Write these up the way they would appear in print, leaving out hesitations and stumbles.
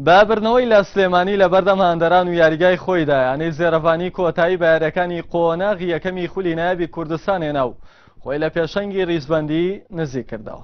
بە بردنەوەی لە سلێمانی لە بەردەم هاندەران و یاریگای خۆیدا، یانەی زێرەڤانی کۆتایی بە یاریەکانی قۆناغی یەکەمی خولی نایابی کوردستان هێنا و خۆی لە پێشەنگی ریزبەندی نزیک کردەوە.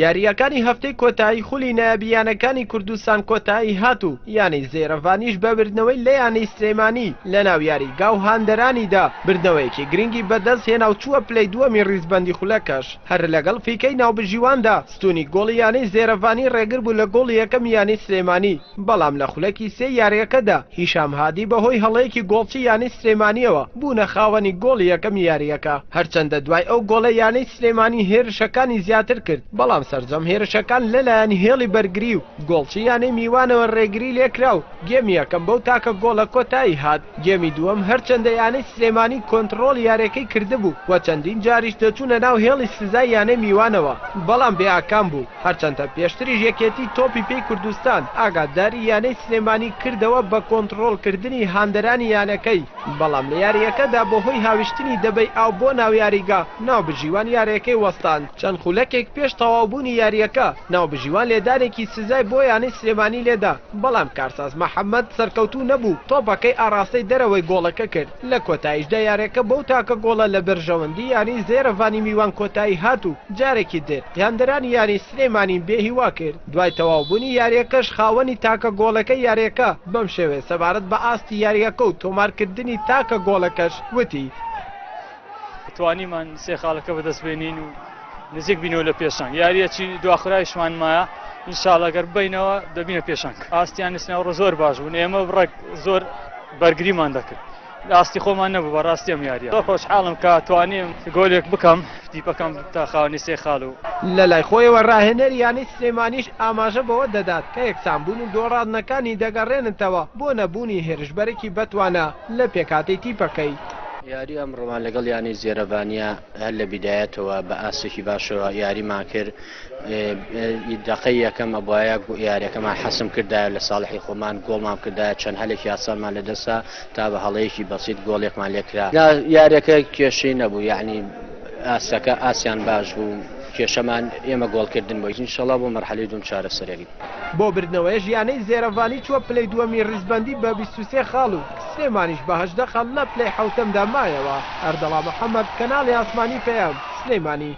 یارییەکانی هەفتەی کۆتایی خولی نایابی یانەکانی کوردستان کۆتایی هات و یانەی زێرەڤانیش بە بردنەوەی لە یانەی سلێمانی لەناو یاریگا و هاندەرانیدا بردنەوەیەکی گرنگی بەدەست هێنا و چووە پلەی دووەمی ریزبەندی خولەکەش. هەر لەگەڵ فیکەی ناوبژیواندا ستونی گۆڵی یانەی زێرەڤانی ڕێگر بوو لە گۆڵی یەکەمی یانەی سلێمانی، بەڵام لە خولەکی سێی یارییەکەدا هیشام هادی بەهۆی هەڵەیەکی گۆڵچی یانەی سلێمانییەوە بوونە خاوەنی گۆڵی یەکەمی یارییەکە. هەرچەندە دوای ئەو گۆڵە یانەی سلێمانی هێرشەکانی زیاتر کرد، بەڵام سەرجەم هێرشەکان لەلایەن هێڵی بەرگری و گۆڵچی یانەی میوانەوە ڕێگری لێکرا و گێمی یەکەم بەو تاکە گۆڵە کۆتایی هات. گێمی دووەم هەرچەندە یانەی سلێمانی کۆنتڕۆڵی یاریەکەی کردبوو و چەندین جاریش دەچوونە ناو هێڵی سزای یانەی میوانەوە، بەڵام بێ ئاکام بوو. هەرچەندە پێشتریش یەکێتی تۆپی پێی کوردستان ئاگاداری یانەی سلێمانی کردەوە بە کۆنتڕۆڵکردنی هاندەرانی یانەکەی، بەڵام لە یارییەکەدا بەهۆی هاویشتنی دەبەی ئاو بۆ ناو یاریگا، ناوبژیوان یارییەکەی وەستاند. چەند خولەکێک پێش تەواوبوونی یارییەکە، ناوبژیوان لێدانێکی سزای بۆ یانەی سلێمانی لێدا، بەڵام کارساز محەمەد سەرکەوتوو نەبوو، تۆپەکەی ئاڕاستەی دەرەوەی گۆڵەکە کرد. لە کۆتاییشدا یارییەکە بەو تاکە گۆڵە لە بەرژەوەندی یانەی زێرەڤانی میوان کۆتایی هات و جارێکی تر هاندەرانی یانەی سلێمانی بێهیوا کرد. دوای تەواوبوونی یارییەکەش خاوەنی تاکە گۆڵەکەی یارییەکە بەم شێوەیە سەبارەت بە ئاستی یارییەکە و تۆمارکردنی تاکە گۆڵەکەش وتی. توانیمان سێ خاڵەکە بەدەست بێنین و نزیک بینەوە لە پێشەنگ، یاریەکی دواخرایشمان مایە، ئینشاءاللە گەر ببینەوە دەبینە پێشەنگ. ئاستیان نسناوڕۆ زۆر باش بوون، ئێمە بڕێک زۆر بەرگریمان دەکرد، ئاستی خۆمان نەبوو بەڕاستی ئەم یاریە. زۆر خۆشحاڵم کە توانیم گۆلێک بکەم تیپەکەم تا خاوەنی سێ خاڵ و. لەلای خۆیەوە راهێنەری یانەی سلێمانیش ئاماژە بەوە دەدات کە یەکسانبوون و دۆڕاندنەکانی دەگەڕێننتەوە بۆ نەبوونی هێرشبەرێکی بەتوانا لە پێکهاتەی تیپەکەی. یاری ئەمڕۆمان لەگەڵ یانەی زێرەڤانیە هەر لە بیدایەتەوە بە ئاستێکی باشەوە یاریمان کرد، دەقەی یەکەم ئەبوایە یاریەکەمان حەسم کردایە لە ساڵحی خۆمان گۆڵمان بکردایە، چەند هەلێکی ئاسانمان لەدەستا تا بە هەڵەیەکی بەسیت گۆڵێکمان لێکرا. یاریەکە کێشەی نەبوو یعنی ئاستەکە ئاسیان باش بوو، کێشەمان ئێمە گۆڵکردن بوو، ئینشەڵا بۆ مەرحەلەی دووم چارەسەرەکەین. بۆ بردنەوەیش یانەی زێرەڤانی چووە پلەی دووەمی ریزبەندی بە 23 خاڵ و سلێمانیش بە 18 خاڵ لە پلەی حەوتەمدا مایەوە. ئەردەڵا محەمەد، کەناڵی ئاسمانی پەیام، سلێمانی.